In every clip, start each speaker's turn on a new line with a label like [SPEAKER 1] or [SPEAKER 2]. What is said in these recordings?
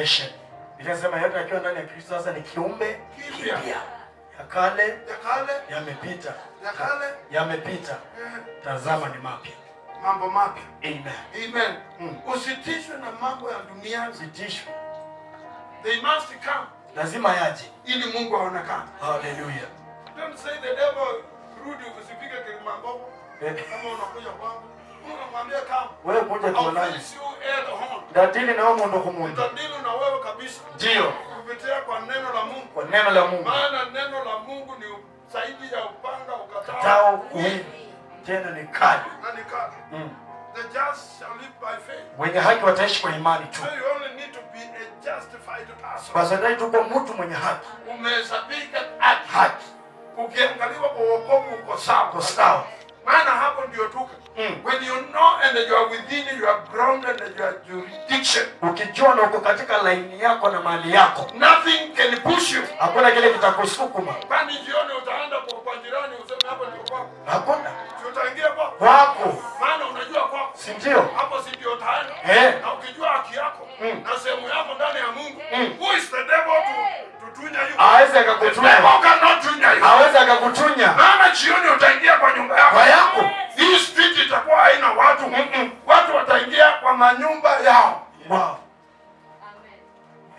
[SPEAKER 1] Revelation. Biblia inasema yote akiwa ndani ya Kristo sasa ni kiumbe
[SPEAKER 2] Kipya.
[SPEAKER 1] Kipya. Ya kale
[SPEAKER 2] Ya kale,
[SPEAKER 1] yamepita.
[SPEAKER 2] Ya kale,
[SPEAKER 1] Yamepita. Tazama ni mapya.
[SPEAKER 2] Mambo mapya.
[SPEAKER 1] Amen.
[SPEAKER 2] Amen. Usitishwe na mambo ya duniani.
[SPEAKER 1] Usitishwe.
[SPEAKER 2] They must come
[SPEAKER 1] Lazima yaje.
[SPEAKER 2] Ili Mungu aonekane.
[SPEAKER 1] Hallelujah.
[SPEAKER 2] Don't say the devil, rudi usifike Kilimambogo kama unakuja kwangu. Mungu anamwambia kama
[SPEAKER 1] Wewe kuja
[SPEAKER 2] I'll
[SPEAKER 1] tuonane.
[SPEAKER 2] Face you head on.
[SPEAKER 1] Ntadeal na wewe mundu ku mundu.
[SPEAKER 2] Nitadeal na wewe kabisa.
[SPEAKER 1] Ndio.
[SPEAKER 2] Kupitia kwa neno la Mungu.
[SPEAKER 1] Kwa neno la Mungu.
[SPEAKER 2] Maana neno la Mungu ni zaidi ya upanga ukatao
[SPEAKER 1] Katao kuwili. Tena ni kali.
[SPEAKER 2] Na ni kali. The just shall live by faith.
[SPEAKER 1] Wenye haki wataishi kwa imani tu.
[SPEAKER 2] So you only need to be a justified person.
[SPEAKER 1] Basi unahitaji tu kuwa mtu mwenye haki.
[SPEAKER 2] Umehesabika haki.
[SPEAKER 1] Haki.
[SPEAKER 2] Ukiangaliwa kwa wokovu uko sawa.
[SPEAKER 1] Uko sawa.
[SPEAKER 2] Maana hapo ndio tuko. When you know and you are within your ground and your jurisdiction,
[SPEAKER 1] Ukijua na uko katika laini yako na mali yako,
[SPEAKER 2] nothing can push you.
[SPEAKER 1] Hakuna kile kitakusukuma.
[SPEAKER 2] Kwani jioni utaenda kwa jirani useme hapo ndio kwako?
[SPEAKER 1] Hakuna.
[SPEAKER 2] Si utaingia kwako?
[SPEAKER 1] Kwako.
[SPEAKER 2] Maana unajua kwako.
[SPEAKER 1] Si ndio?
[SPEAKER 2] Hapo si ndio utaenda?
[SPEAKER 1] Eh.
[SPEAKER 2] Na ukijua haki yako na sehemu yako ndani ya Mungu, who is the devil to tunya you?
[SPEAKER 1] Hawezi
[SPEAKER 2] The
[SPEAKER 1] akakutunya.
[SPEAKER 2] devil cannot tunya you.
[SPEAKER 1] Hawezi akakutunya.
[SPEAKER 2] Maana jioni utaingia kwa nyumba yako.
[SPEAKER 1] Kwa yako.
[SPEAKER 2] Hii street itakuwa haina watu. Watu wataingia kwa manyumba yao.
[SPEAKER 1] Wow.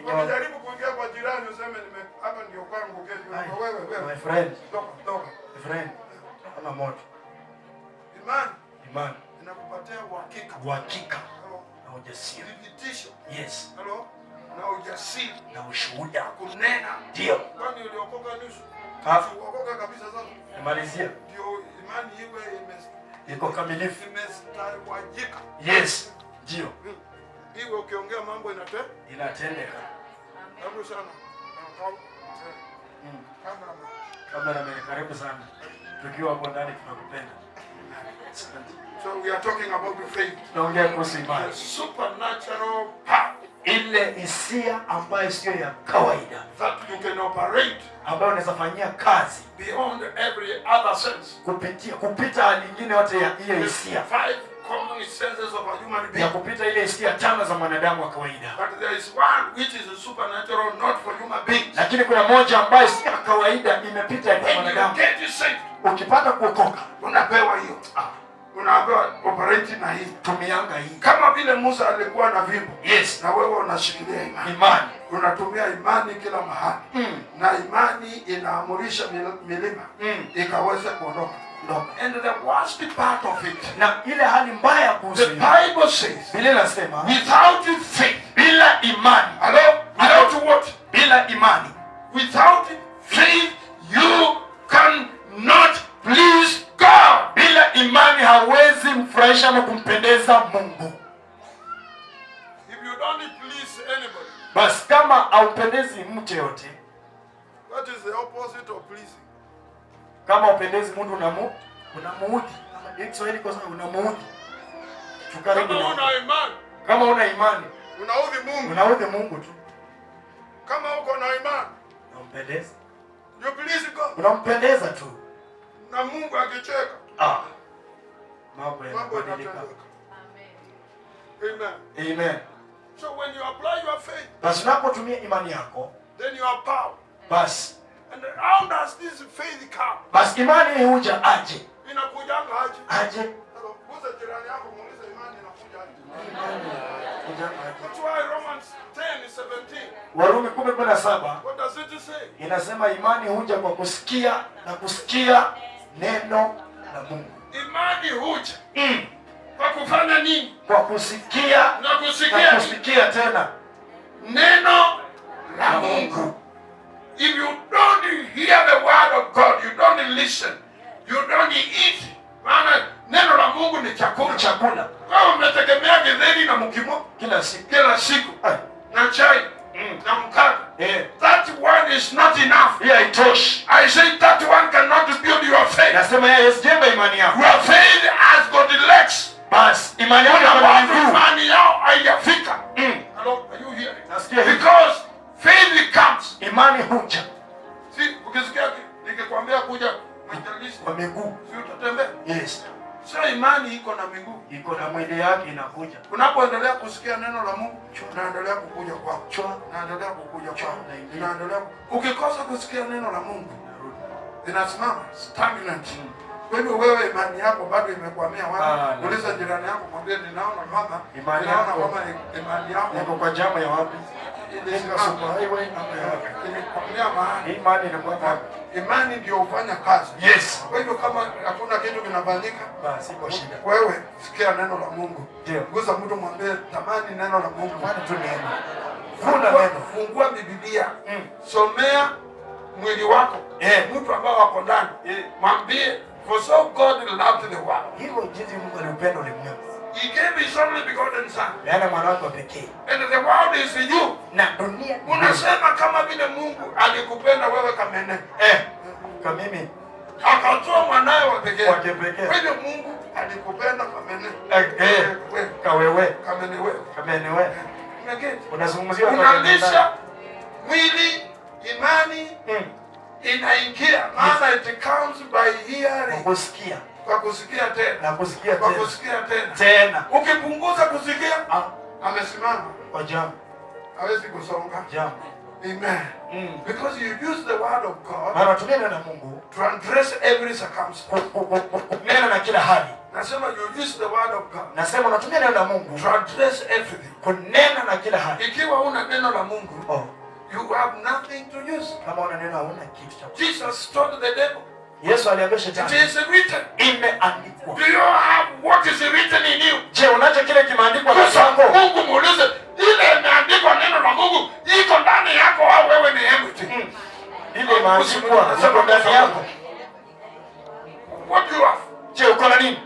[SPEAKER 2] Ukijaribu kuingia kwa jirani useme nime hapa ndio kwangu kesho.
[SPEAKER 1] Ai,
[SPEAKER 2] Wewe wewe.
[SPEAKER 1] my friend,
[SPEAKER 2] Toka toka.
[SPEAKER 1] My friend. Kama moto.
[SPEAKER 2] Imani
[SPEAKER 1] Imani,
[SPEAKER 2] inakupatia uhakika.
[SPEAKER 1] Uhakika
[SPEAKER 2] Hello.
[SPEAKER 1] Na ujasiri.
[SPEAKER 2] Thibitisho.
[SPEAKER 1] Yes.
[SPEAKER 2] Hello. Na ujasiri
[SPEAKER 1] Na ushuhuda.
[SPEAKER 2] Kunena.
[SPEAKER 1] Ndio.
[SPEAKER 2] Kwani uliokoka nusu?
[SPEAKER 1] Ah.
[SPEAKER 2] Si uokoka kabisa sasa.
[SPEAKER 1] Nimalizia.
[SPEAKER 2] Ndio imani iwe
[SPEAKER 1] Iko kamilifu.
[SPEAKER 2] Imestawajika.
[SPEAKER 1] Yes. Ndio.
[SPEAKER 2] Iwe ukiongea mambo
[SPEAKER 1] Inatendeka.
[SPEAKER 2] Karibu sana. Cameraman.
[SPEAKER 1] Cameraman, karibu sana. Tukiwa hapo ndani tunakupenda. Asante.
[SPEAKER 2] So we are talking about the faith.
[SPEAKER 1] Tunaongea kuhusu imani.
[SPEAKER 2] The supernatural power
[SPEAKER 1] Ile hisia ambayo sio ya kawaida
[SPEAKER 2] that you can operate
[SPEAKER 1] ambayo unaweza fanyia kazi
[SPEAKER 2] beyond every other sense.
[SPEAKER 1] Kupitia kupita hali nyingine yote ya hiyo
[SPEAKER 2] The
[SPEAKER 1] hisia
[SPEAKER 2] five common senses of a human
[SPEAKER 1] ya
[SPEAKER 2] being.
[SPEAKER 1] Kupita ile hisia tano za mwanadamu wa kawaida.
[SPEAKER 2] But there is one which is supernatural, not for human beings.
[SPEAKER 1] Lakini kuna moja ambayo si ya kawaida, imepita ya
[SPEAKER 2] When you
[SPEAKER 1] mwanadamu.
[SPEAKER 2] Get saved,
[SPEAKER 1] Ukipata kuokoka,
[SPEAKER 2] unapewa hiyo.
[SPEAKER 1] Ah,
[SPEAKER 2] Unaambiwa operate na hii.
[SPEAKER 1] Tumianga hii.
[SPEAKER 2] Kama vile Musa alikuwa na fimbo.
[SPEAKER 1] Yes.
[SPEAKER 2] Na wewe unashikilia imani.
[SPEAKER 1] Imani.
[SPEAKER 2] Unatumia imani kila mahali. Na imani inaamurisha milima ikaweze kuondoka.
[SPEAKER 1] Ondoka.
[SPEAKER 2] And the worst part of it,
[SPEAKER 1] Na ile hali mbaya kuhusu
[SPEAKER 2] the
[SPEAKER 1] hiyo.
[SPEAKER 2] Bible says,
[SPEAKER 1] Biblia inasema
[SPEAKER 2] without faith,
[SPEAKER 1] bila imani,
[SPEAKER 2] hello, without what?
[SPEAKER 1] Bila imani,
[SPEAKER 2] Without faith, you cannot please God.
[SPEAKER 1] Bila imani hawezi mfurahisha ama kumpendeza Mungu.
[SPEAKER 2] If you don't please anybody,
[SPEAKER 1] Basi kama haumpendezi mtu yote,
[SPEAKER 2] what is the opposite of pleasing?
[SPEAKER 1] Kama upendezi mtu unamuudhi. Ama ni Kiswahili kwa sababu unamuudhi. Tukaribu
[SPEAKER 2] Kama
[SPEAKER 1] na
[SPEAKER 2] una imani,
[SPEAKER 1] kama una imani,
[SPEAKER 2] unaudhi Mungu.
[SPEAKER 1] Unaudhi Mungu tu.
[SPEAKER 2] Kama uko na imani,
[SPEAKER 1] Unampendeza.
[SPEAKER 2] You please God.
[SPEAKER 1] Unampendeza tu.
[SPEAKER 2] Na Mungu akicheka,
[SPEAKER 1] Ah. Mambo
[SPEAKER 2] mambo
[SPEAKER 1] yanabadilika.
[SPEAKER 2] yanatendeka. Amen.
[SPEAKER 1] Amen.
[SPEAKER 2] So when you apply your faith,
[SPEAKER 1] Basi unapotumia imani yako,
[SPEAKER 2] then you are power.
[SPEAKER 1] Basi
[SPEAKER 2] And how does this faith come?
[SPEAKER 1] Basi imani hii huja aje?
[SPEAKER 2] Inakujanga aje?
[SPEAKER 1] Aje?
[SPEAKER 2] Hello, guza jirani yako muulize imani inakuja aje.
[SPEAKER 1] Huja aje?
[SPEAKER 2] That's why Romans 10:17.
[SPEAKER 1] Warumi 10:17
[SPEAKER 2] What does it say?
[SPEAKER 1] Inasema imani huja kwa kusikia na kusikia neno la Mungu.
[SPEAKER 2] Imani huja kwa kufanya nini?
[SPEAKER 1] Kwa kusikia
[SPEAKER 2] Na
[SPEAKER 1] na
[SPEAKER 2] kusikia
[SPEAKER 1] kusikia tena
[SPEAKER 2] neno la Mungu. If you don't hear the word of God, you don't listen, you don't eat. Maana neno la Mungu ni chakula.
[SPEAKER 1] Chakula.
[SPEAKER 2] Wewe umetegemea githeri na mukimo
[SPEAKER 1] kila siku.
[SPEAKER 2] Kila siku
[SPEAKER 1] Ai.
[SPEAKER 2] Na chai na mkate.
[SPEAKER 1] Eh.
[SPEAKER 2] That one is not enough.
[SPEAKER 1] Hiyo haitoshi.
[SPEAKER 2] I say that one cannot build your faith.
[SPEAKER 1] Nasema yeye haiwezi imani yako.
[SPEAKER 2] Your faith has got legs.
[SPEAKER 1] Basi imani yako
[SPEAKER 2] Kuna
[SPEAKER 1] iko na
[SPEAKER 2] watu
[SPEAKER 1] miguu.
[SPEAKER 2] imani yao haijafika. Hello, are you hearing?
[SPEAKER 1] Nasikia hivi.
[SPEAKER 2] Because faith comes.
[SPEAKER 1] Imani huja
[SPEAKER 2] Si ukisikia nikikwambia kuja mwinjilisti,
[SPEAKER 1] kwa miguu.
[SPEAKER 2] Si utatembea?
[SPEAKER 1] Yes.
[SPEAKER 2] Sio imani iko na miguu.
[SPEAKER 1] Iko na mwili yake inakuja.
[SPEAKER 2] Unapoendelea kusikia neno la Mungu, naendelea kukuja kwako.
[SPEAKER 1] Chwa.
[SPEAKER 2] Naendelea kukuja kwako.
[SPEAKER 1] Naingia.
[SPEAKER 2] Inaendelea. Ukikosa kusikia neno la Mungu, inasimama stagnant. Kwa hivyo wewe imani yako bado imekwamia wapi?
[SPEAKER 1] Ah,
[SPEAKER 2] Uliza jirani yako, mwambie ninaona kama
[SPEAKER 1] Imani
[SPEAKER 2] ninaona
[SPEAKER 1] yako.
[SPEAKER 2] kama imani yako
[SPEAKER 1] Niko kwa jamu ya wapi? Thika
[SPEAKER 2] ilisimama.
[SPEAKER 1] super highway ama ya wapi?
[SPEAKER 2] Ilikwamia mahali.
[SPEAKER 1] Hii imani ilikuwa wapi?
[SPEAKER 2] Imani ndio hufanya kazi.
[SPEAKER 1] Yes.
[SPEAKER 2] Kwa hivyo kama hakuna kitu kinafanyika,
[SPEAKER 1] Basi iko shida.
[SPEAKER 2] wewe sikia neno la Mungu.
[SPEAKER 1] Ndio.
[SPEAKER 2] Gusa mtu mwambie tamani neno la Mungu.
[SPEAKER 1] Tamani tu neno. Vuna
[SPEAKER 2] Fungua,
[SPEAKER 1] neno.
[SPEAKER 2] fungua Biblia.
[SPEAKER 1] Mm.
[SPEAKER 2] Somea mwili wako.
[SPEAKER 1] Eh.
[SPEAKER 2] Mtu ambao wako ndani.
[SPEAKER 1] Eh.
[SPEAKER 2] Mwambie, for so God loved the world.
[SPEAKER 1] Hivyo jinsi Mungu aliupenda ulimwengu.
[SPEAKER 2] He gave his only begotten son.
[SPEAKER 1] Yaani mwana wake wa pekee.
[SPEAKER 2] And the world is in you.
[SPEAKER 1] Na dunia ni
[SPEAKER 2] Unasema kama vile Mungu alikupenda wewe Kamene.
[SPEAKER 1] Kwa mimi
[SPEAKER 2] Akatoa mwanawe wa pekee.
[SPEAKER 1] Wa pekee.
[SPEAKER 2] Kwa hivyo Mungu alikupenda Kamene.
[SPEAKER 1] Eh.
[SPEAKER 2] Wewe,
[SPEAKER 1] Kawewe.
[SPEAKER 2] Kamene wewe.
[SPEAKER 1] Kamene wewe.
[SPEAKER 2] Unageti.
[SPEAKER 1] Unazungumziwa kwa
[SPEAKER 2] Unalisha mwili, imani
[SPEAKER 1] Mm.
[SPEAKER 2] inaingia, maana it comes by hearing,
[SPEAKER 1] Kwa kusikia
[SPEAKER 2] kwa kusikia tena,
[SPEAKER 1] na kusikia
[SPEAKER 2] kwa
[SPEAKER 1] tena.
[SPEAKER 2] kusikia tena.
[SPEAKER 1] Tena.
[SPEAKER 2] Ukipunguza kusikia,
[SPEAKER 1] Ah,
[SPEAKER 2] amesimama,
[SPEAKER 1] kwa jamu.
[SPEAKER 2] hawezi kusonga.
[SPEAKER 1] Jamu.
[SPEAKER 2] Amen.
[SPEAKER 1] Mm.
[SPEAKER 2] Because you use the word of God
[SPEAKER 1] Maana tumia neno la Mungu
[SPEAKER 2] to address every circumstance.
[SPEAKER 1] Kunena na kila hali.
[SPEAKER 2] Nasema you use the word of God
[SPEAKER 1] Nasema unatumia neno la Mungu
[SPEAKER 2] to address everything.
[SPEAKER 1] kunena na kila hali.
[SPEAKER 2] Ikiwa una neno la Mungu,
[SPEAKER 1] Oh,
[SPEAKER 2] you have nothing to use.
[SPEAKER 1] kama una neno hauna kitu cha.
[SPEAKER 2] Jesus told the devil,
[SPEAKER 1] Yesu aliambia
[SPEAKER 2] it
[SPEAKER 1] shetani,
[SPEAKER 2] is written.
[SPEAKER 1] imeandikwa.
[SPEAKER 2] Do you have what is written in you?
[SPEAKER 1] Je, unacho kile kimeandikwa ndani
[SPEAKER 2] Sasa
[SPEAKER 1] yako?
[SPEAKER 2] Mungu muulize, ile imeandikwa neno la Mungu iko ndani yako au wewe ni empty?
[SPEAKER 1] Ile imeandikwa iko ndani yako.
[SPEAKER 2] What do you have?
[SPEAKER 1] Je, uko na nini?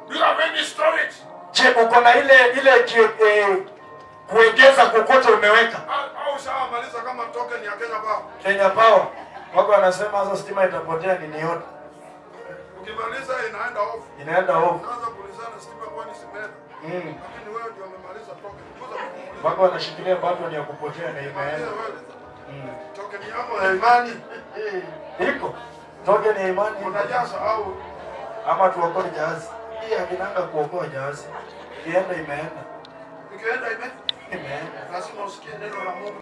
[SPEAKER 2] Do you have any storage?
[SPEAKER 1] Je, uko na ile ile kuegeza kokote umeweka?
[SPEAKER 2] Au ushamaliza kama token ya Kenya Power?
[SPEAKER 1] Kenya Power wako wanasema sasa stima itapotea nini yote.
[SPEAKER 2] Ukimaliza inaenda off.
[SPEAKER 1] Inaenda off.
[SPEAKER 2] Unaanza kuulizana stima kwani simeenda?
[SPEAKER 1] Mm.
[SPEAKER 2] Lakini wewe ndio umemaliza token. Kuza kumuuliza.
[SPEAKER 1] Wako wanashikilia button ya kupotea na imeenda.
[SPEAKER 2] Wewe,
[SPEAKER 1] Mm.
[SPEAKER 2] token yako ya imani
[SPEAKER 1] Iko. Token ya imani iko.
[SPEAKER 2] unajaza au
[SPEAKER 1] Ama tuokoe jahazi. Hii hakinanga kuokoa jahazi. Ikienda imeenda.
[SPEAKER 2] ikienda ime
[SPEAKER 1] Imeenda.
[SPEAKER 2] lazima usikie neno la Mungu.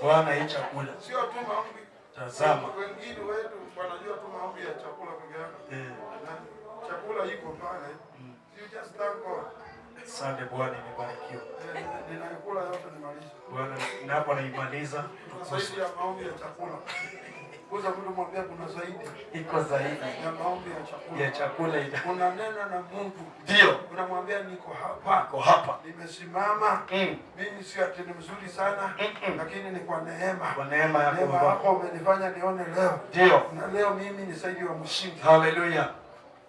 [SPEAKER 1] Bwana hii chakula.
[SPEAKER 2] Sio tu maombi.
[SPEAKER 1] Tazama.
[SPEAKER 2] Wengine wetu wanajua tu maombi ya chakula peke yake.
[SPEAKER 1] Eh.
[SPEAKER 2] Na chakula iko pale. You just thank God.
[SPEAKER 1] Asante Bwana, imebarikiwa.
[SPEAKER 2] Ninaikula yote nimalize.
[SPEAKER 1] Bwana, napo naimaliza.
[SPEAKER 2] Kuna zaidi ya maombi ya chakula. Kuza mtu mwambie kuna zaidi
[SPEAKER 1] Iko zaidi
[SPEAKER 2] ya maombi ya chakula.
[SPEAKER 1] ya chakula ita.
[SPEAKER 2] Unanena na Mungu.
[SPEAKER 1] Ndio.
[SPEAKER 2] Unamwambia niko hapa.
[SPEAKER 1] Iko hapa.
[SPEAKER 2] Nimesimama.
[SPEAKER 1] Mm.
[SPEAKER 2] Mimi sio ati ni mzuri sana,
[SPEAKER 1] Mm-mm.
[SPEAKER 2] lakini ni kwa neema.
[SPEAKER 1] Kwa neema yako
[SPEAKER 2] Neema
[SPEAKER 1] Baba.
[SPEAKER 2] yako umenifanya nione leo.
[SPEAKER 1] Ndio.
[SPEAKER 2] Na leo mimi ni zaidi wa mshindi.
[SPEAKER 1] Haleluya.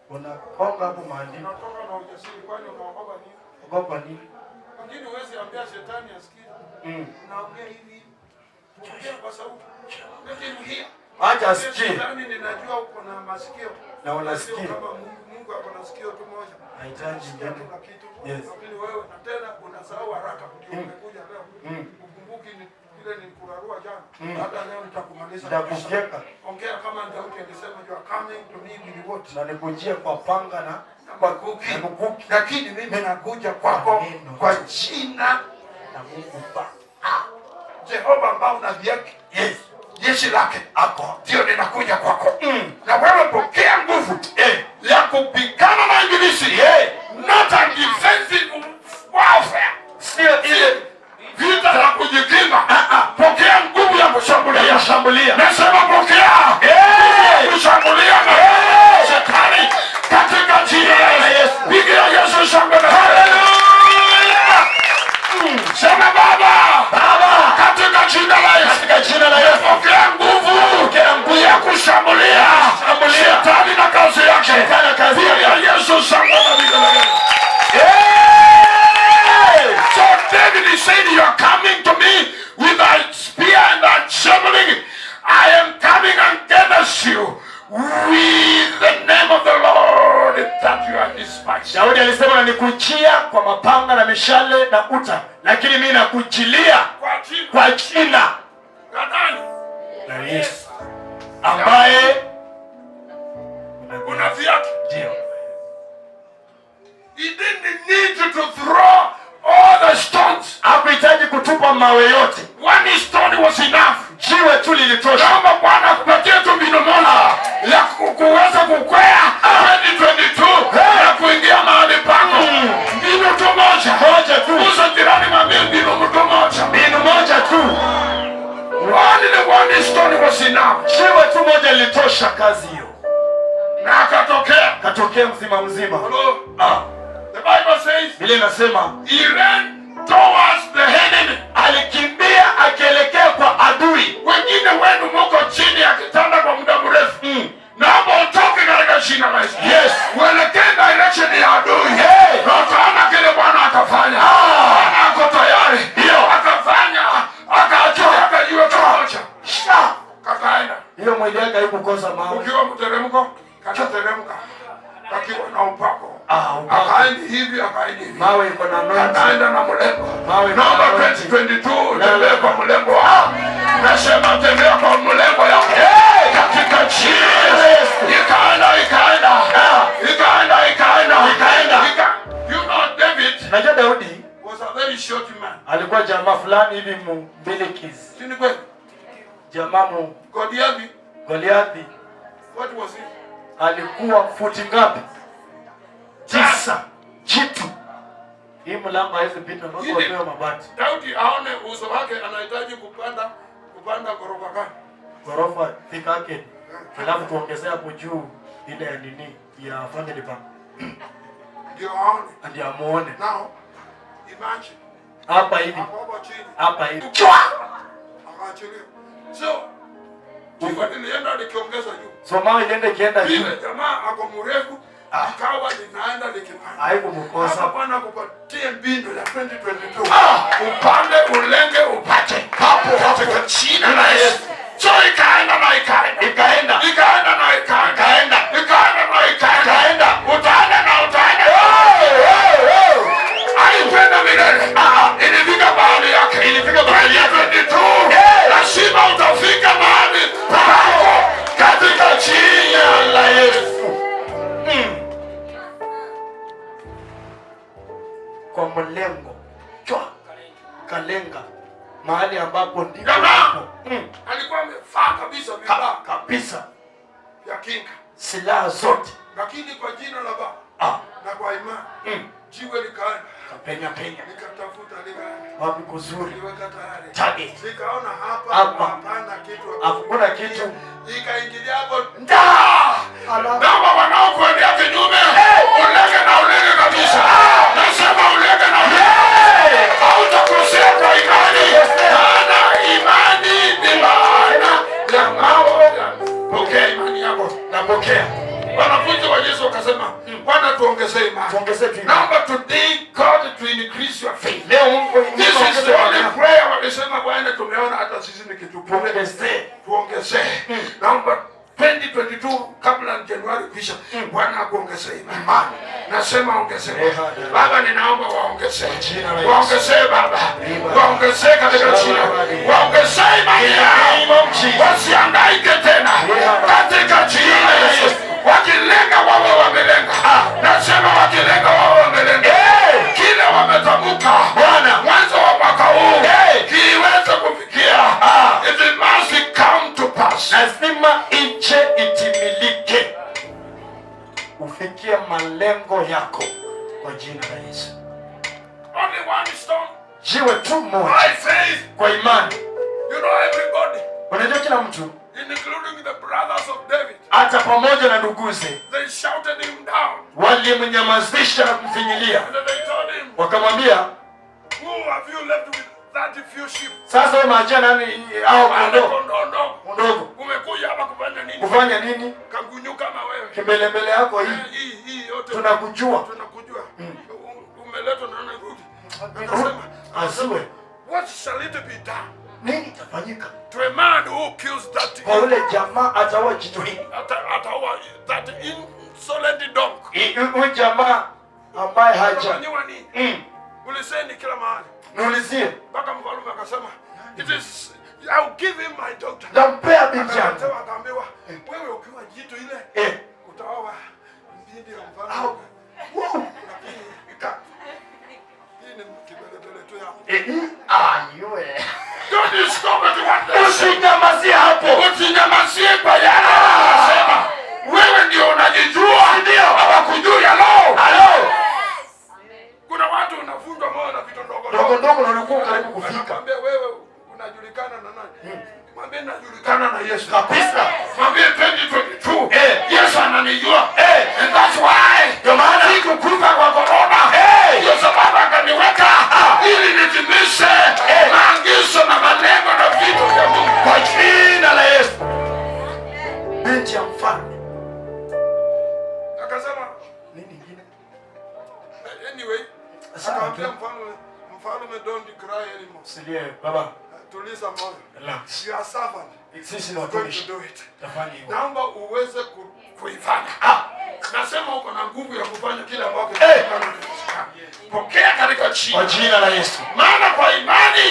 [SPEAKER 1] Unakonga hapo maandiko.
[SPEAKER 2] Unatoka na ujasiri kwani unaogopa nini?
[SPEAKER 1] Ogopa nini?
[SPEAKER 2] Lakini huwezi ambia shetani asikie.
[SPEAKER 1] Mm.
[SPEAKER 2] Unaongea hivi. Ongea kwa sauti. Let him hear.
[SPEAKER 1] Acha asikie.
[SPEAKER 2] Shetani ninajua uko na masikio.
[SPEAKER 1] Na unasikia.
[SPEAKER 2] Sio kama Mungu, Mungu ako na sikio tu moja.
[SPEAKER 1] Hahitaji
[SPEAKER 2] Sikia
[SPEAKER 1] ingine.
[SPEAKER 2] tu na kitu.
[SPEAKER 1] Yes.
[SPEAKER 2] Lakini wewe na tena unasahau haraka ndio
[SPEAKER 1] Mm.
[SPEAKER 2] umekuja leo.
[SPEAKER 1] Mm.
[SPEAKER 2] Ukumbuki ni ile nilikurarua jana.
[SPEAKER 1] Mm.
[SPEAKER 2] Hata leo nitakumaliza. kabisa.
[SPEAKER 1] Nitakufyeka
[SPEAKER 2] Ongea kama Daudi alisema you are coming to me with what?
[SPEAKER 1] na nikujia kwa panga na
[SPEAKER 2] Na mkuki.
[SPEAKER 1] na mkuki
[SPEAKER 2] Lakini mimi nakuja kwako
[SPEAKER 1] Kwa neno.
[SPEAKER 2] kwa jina
[SPEAKER 1] na Mungu Baba.
[SPEAKER 2] Jehova ambao una vyake
[SPEAKER 1] Yes.
[SPEAKER 2] jeshi lake
[SPEAKER 1] Ako.
[SPEAKER 2] ndio ninakuja kwako
[SPEAKER 1] Mm.
[SPEAKER 2] na wewe pokea nguvu
[SPEAKER 1] Eh.
[SPEAKER 2] ya kupigana na ibilisi
[SPEAKER 1] Yeah.
[SPEAKER 2] not a defensive warfare,
[SPEAKER 1] Sio ile
[SPEAKER 2] vita la kujikinga. Pokea nguvu ya kushambulia.
[SPEAKER 1] kushambulia.
[SPEAKER 2] Nasema pokea
[SPEAKER 1] Eh.
[SPEAKER 2] nguvu ya kushambulia na shetani katika jina la Yesu. Pigia Yesu shangwe na
[SPEAKER 1] Haleluya.
[SPEAKER 2] sema Baba,
[SPEAKER 1] Baba,
[SPEAKER 2] katika jina la Yesu
[SPEAKER 1] katika jina la Yesu.
[SPEAKER 2] pokea nguvu
[SPEAKER 1] Pokea nguvu
[SPEAKER 2] ya kushambulia
[SPEAKER 1] Kushambulia.
[SPEAKER 2] shetani na kazi yake.
[SPEAKER 1] Shetani na kazi yake.
[SPEAKER 2] Pigia Yesu shangwe na vigelegele.
[SPEAKER 1] Eh.
[SPEAKER 2] So David is saying, you are coming to me with a spear and a javelin. I am coming against you with the name of the Lord that you are despised.
[SPEAKER 1] Daudi alisema nanikujia kwa mapanga na mishale na uta, lakini mimi nakujilia
[SPEAKER 2] Kwa jina
[SPEAKER 1] kwa jina
[SPEAKER 2] la nani?
[SPEAKER 1] la Yesu ambaye
[SPEAKER 2] Una viatu.
[SPEAKER 1] ndio.
[SPEAKER 2] He didn't need to throw all the stones.
[SPEAKER 1] Hakuhitaji kutupa mawe yote.
[SPEAKER 2] One stone was enough.
[SPEAKER 1] Jiwe tu lilitosha.
[SPEAKER 2] Naomba Bwana akupatie tu mbinu moja ya kuweza kukwea 2022 na kuingia mahali pako. Mbinu tu moja.
[SPEAKER 1] Moja tu.
[SPEAKER 2] Gusa jirani, mwambie mbinu tu moja.
[SPEAKER 1] Mbinu moja tu.
[SPEAKER 2] Only one stone was enough.
[SPEAKER 1] Jiwe tu moja lilitosha kazi hiyo.
[SPEAKER 2] Na akatokea.
[SPEAKER 1] Katokea mzima mzima.
[SPEAKER 2] Hello.
[SPEAKER 1] Ah,
[SPEAKER 2] The Bible says
[SPEAKER 1] Biblia inasema
[SPEAKER 2] he ran towards the enemy.
[SPEAKER 1] Alikimbia akielekea kwa adui.
[SPEAKER 2] Wengine wenu muko chini ya kitanda kwa muda mrefu. Naomba utoke katika jina la Yesu.
[SPEAKER 1] Yes.
[SPEAKER 2] Uelekee direction ya adui.
[SPEAKER 1] Hey.
[SPEAKER 2] Na utaona kile Bwana atafanya. Bwana ako tayari.
[SPEAKER 1] Ndio.
[SPEAKER 2] Akafanya, akaachilia akajiwe moja.
[SPEAKER 1] Sha.
[SPEAKER 2] Kakaenda.
[SPEAKER 1] Hiyo mwili yake haikukosa mawe.
[SPEAKER 2] Ukiwa mteremko, kakateremka. Kakiwa na upako.
[SPEAKER 1] Ah, upako.
[SPEAKER 2] Akaendi hivi, akaendi hivi.
[SPEAKER 1] Mawe iko na anointing.
[SPEAKER 2] Kakaenda na mlengo.
[SPEAKER 1] Mawe iko na
[SPEAKER 2] Naomba
[SPEAKER 1] anointing.
[SPEAKER 2] 2022 utembee kwa mlengo wako. Nasema tembea kwa mlengo yako.
[SPEAKER 1] Hey!
[SPEAKER 2] Katika jina la
[SPEAKER 1] Yesu.
[SPEAKER 2] Ikaenda, ikaenda. Ikaenda, ikaenda.
[SPEAKER 1] Ikaenda.
[SPEAKER 2] You know David
[SPEAKER 1] Najua Daudi
[SPEAKER 2] was a very short man.
[SPEAKER 1] Alikuwa jamaa fulani hivi mbilikizi.
[SPEAKER 2] Si ni kweli?
[SPEAKER 1] Jamaa mu
[SPEAKER 2] Goliath,
[SPEAKER 1] Goliathi
[SPEAKER 2] what was he?
[SPEAKER 1] Alikuwa futi ngapi? 9. Jitu. Hii mlango haiwezi pita mpaka
[SPEAKER 2] Ili-
[SPEAKER 1] wapewe mabati.
[SPEAKER 2] Daudi aone uso wake anahitaji kupanda ghorofa gani?
[SPEAKER 1] Ghorofa thika yake. Alafu tuongezea hapo juu ile ya nini ya family bank.
[SPEAKER 2] Ndio aone.
[SPEAKER 1] Ndio amuone.
[SPEAKER 2] Now imagine.
[SPEAKER 1] Hapa hivi.
[SPEAKER 2] Hapo hapo chini.
[SPEAKER 1] Hapa hivi.
[SPEAKER 2] Chwa! Akaachilia. So jiwe lilienda likiongeza juu.
[SPEAKER 1] So mawe ilienda ikienda juu.
[SPEAKER 2] Vile jamaa ako mrefu, ikawa linaenda likipanda.
[SPEAKER 1] Haikumkosa.
[SPEAKER 2] Hapa Bwana akupatie mbinu ya 2022. Upande ulenge upate.
[SPEAKER 1] Hapo
[SPEAKER 2] Katika jina la Yesu. So ikaenda na ikaenda.
[SPEAKER 1] Ikaenda.
[SPEAKER 2] Ikaenda na ikaenda.
[SPEAKER 1] Ikaenda.
[SPEAKER 2] Ikaenda na ikaenda.
[SPEAKER 1] Ikaenda.
[SPEAKER 2] Utaenda na utaenda.
[SPEAKER 1] Hey, hey, hey.
[SPEAKER 2] Haipenda milele. Ilifika mahali yake.
[SPEAKER 1] Ilifika mahali yake.
[SPEAKER 2] 2022.
[SPEAKER 1] Hey.
[SPEAKER 2] Lazima utafika mahali pako katika jina la Yesu.
[SPEAKER 1] Kwa mlengo. Chwa. Kalenga. Mahali ambapo ndipo
[SPEAKER 2] Jamaa.
[SPEAKER 1] ndipo.
[SPEAKER 2] Alikuwa amevaa kabisa vifaa
[SPEAKER 1] Kabisa.
[SPEAKER 2] vya kinga.
[SPEAKER 1] Silaha zote.
[SPEAKER 2] Lakini kwa jina la Baba na kwa imani jiwe likaenda.
[SPEAKER 1] Penya penya.
[SPEAKER 2] Nikatafuta likaenda.
[SPEAKER 1] Wapi kuzuri?
[SPEAKER 2] Niliweka tayari.
[SPEAKER 1] Target.
[SPEAKER 2] Nikaona hapa
[SPEAKER 1] Hapa.
[SPEAKER 2] hapana kitu.
[SPEAKER 1] Hakuna kitu.
[SPEAKER 2] Ikaingilia hapo.
[SPEAKER 1] Nda! Ala.
[SPEAKER 2] Naomba wanaokuendea kinyume, ulenge na ulenge kabisa. Nasema ulenge na ulenge. Hautakosea kwa imani. Maana imani ni maana ya mambo. Pokea imani yako.
[SPEAKER 1] Napokea.
[SPEAKER 2] Wanafunzi wa Yesu wakasema, Bwana tuongezee imani.
[SPEAKER 1] Tuongezee tu imani.
[SPEAKER 2] Naomba today God to increase your faith.
[SPEAKER 1] Leo Mungu
[SPEAKER 2] This is the only prayer walisema, Bwana tumeona hata sisi ni kitu bure.
[SPEAKER 1] Tuongezee.
[SPEAKER 2] Tuongezee. Naomba 2022 kabla Januari kuisha, Bwana akuongezee imani. Nasema ongezee. Baba, ninaomba waongezee.
[SPEAKER 1] Jina la Yesu.
[SPEAKER 2] Waongezee Baba. Waongezee katika jina. Waongezee imani yao. Wasihangaike tena katika jina la Yesu. Wakilenga wawe wamelenga. Nasema wakilenga wawe wamelenga. Kile wametamka
[SPEAKER 1] Bwana.
[SPEAKER 2] mwanzo wa mwaka huu kiweze kufikia. It must come to pass.
[SPEAKER 1] Lazima ije itimilike. Ufikie malengo yako kwa jina la Yesu.
[SPEAKER 2] Only one stone.
[SPEAKER 1] Jiwe tu moja.
[SPEAKER 2] By faith.
[SPEAKER 1] Kwa imani.
[SPEAKER 2] You know everybody,
[SPEAKER 1] Unajua kila mtu,
[SPEAKER 2] including the brothers of David,
[SPEAKER 1] hata pamoja na nduguze,
[SPEAKER 2] they shouted him down.
[SPEAKER 1] walimnyamazisha na kumfinyilia.
[SPEAKER 2] And then they told him,
[SPEAKER 1] Wakamwambia,
[SPEAKER 2] who have you left with that few sheep?
[SPEAKER 1] Sasa wewe umeachia nani hao
[SPEAKER 2] Wale
[SPEAKER 1] kondoo?
[SPEAKER 2] kondoo ndogo.
[SPEAKER 1] Ndogo.
[SPEAKER 2] Umekuja hapa kufanya nini?
[SPEAKER 1] Kufanya nini?
[SPEAKER 2] Kangunyu kama wewe.
[SPEAKER 1] Kimbelembele yako hii.
[SPEAKER 2] Hii yote.
[SPEAKER 1] Tunakujua.
[SPEAKER 2] Tunakujua. Umeletwa na nani rudi? Akasema,
[SPEAKER 1] Asiwe.
[SPEAKER 2] what shall it be done
[SPEAKER 1] Nini itafanyika?
[SPEAKER 2] to a man who kills that
[SPEAKER 1] Kwa yule jamaa ataua jitu hili.
[SPEAKER 2] Ataua that insolent dog.
[SPEAKER 1] Huyu jamaa ambaye haja.
[SPEAKER 2] Atafanyiwa nini? Ulizeni kila mahali.
[SPEAKER 1] Niulizie.
[SPEAKER 2] Mpaka mfalme akasema, it is, I'll give him my daughter.
[SPEAKER 1] Nampea binti yangu.
[SPEAKER 2] Akasema, akaambiwa, wewe ukiwa jitu ile, utaoa binti ya mfalme.
[SPEAKER 1] Au. Wow.
[SPEAKER 2] Hii ni kimbelembele tu yangu.
[SPEAKER 1] Ayue.
[SPEAKER 2] Don't stop at what they say.
[SPEAKER 1] Usinyamazie hapo.
[SPEAKER 2] Usinyamazie kwa yale wanasema. Wewe ndio unajijua.
[SPEAKER 1] Ndio.
[SPEAKER 2] Hawakujui. Hello.
[SPEAKER 1] Halo.
[SPEAKER 2] Kuna watu unavunjwa moyo na vitu ndogo
[SPEAKER 1] Ndogo ndogo na ulikuwa karibu kufika.
[SPEAKER 2] Anakwambia wewe unajulikana na nani? Mwambie najulikana na Yesu.
[SPEAKER 1] Kabisa.
[SPEAKER 2] Mwambie 2022.
[SPEAKER 1] Eh.
[SPEAKER 2] Yesu ananijua.
[SPEAKER 1] Eh.
[SPEAKER 2] And that's why.
[SPEAKER 1] Ndio maana
[SPEAKER 2] Sikukufa kwa corona.
[SPEAKER 1] Eh.
[SPEAKER 2] Ndio sababu akaniweka ili nitimishe
[SPEAKER 1] Eh.
[SPEAKER 2] maagizo na malengo na vitu vya Mungu.
[SPEAKER 1] Kwa jina la Yesu. Binti ya mfalme.
[SPEAKER 2] Akasema
[SPEAKER 1] Nini ingine?
[SPEAKER 2] anyway,
[SPEAKER 1] Sawa
[SPEAKER 2] akamwambia
[SPEAKER 1] tu.
[SPEAKER 2] mfalme, mfalme, don't cry anymore.
[SPEAKER 1] Usilie baba.
[SPEAKER 2] Tuliza moyo.
[SPEAKER 1] Relax.
[SPEAKER 2] You are servant.
[SPEAKER 1] Sisi ni
[SPEAKER 2] Is going to
[SPEAKER 1] watumishi.
[SPEAKER 2] do it.
[SPEAKER 1] Tafanya hivyo.
[SPEAKER 2] Naomba uweze kuifanya. Nasema uko na nguvu ya kufanya kile ambacho
[SPEAKER 1] Eh.
[SPEAKER 2] Pokea katika jina.
[SPEAKER 1] Kwa jina la Yesu.
[SPEAKER 2] Maana kwa imani